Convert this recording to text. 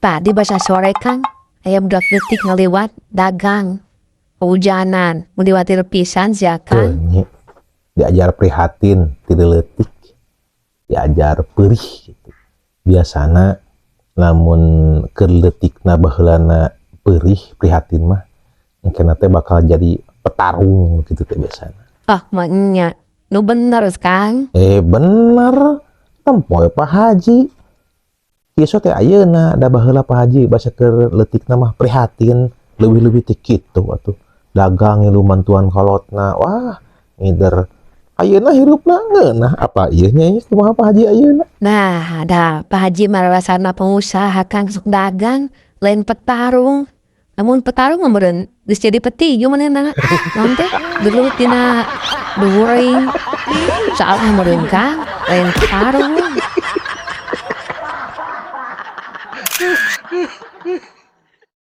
Tadi bahasa sore Kang, aya budak leutik ngaliwat dagang. Hujanan, mun diwatir pisan sia Kang. Nya diajar prihatin ti leutik, diajar peurih gitu. Biasana lamun keur leutikna baheulana peurih prihatin mah engkena teh bakal jadi petarung gitu teh biasana. Ah, maknya nu bener Kang. Eh bener, tempo Pak Haji. Kieu teh ayeuna da baheula Pak Haji basa keur leutikna mah prihatin leuwih-leuwih ti kitu atuh. Dagang ngilu mantuan kolotna, wah ngider. Ayeuna hirupna ngeunah apa ieu nya kumaha Pak Haji ayeuna? Nah, da Pak Haji mah rasana pengusaha Kang, sok dagang, lain petarung. Lamun petarung mah meureun geus jadi petinju manehna. Naon teh gelut dina during. Salah meureun Kang, lain petarung.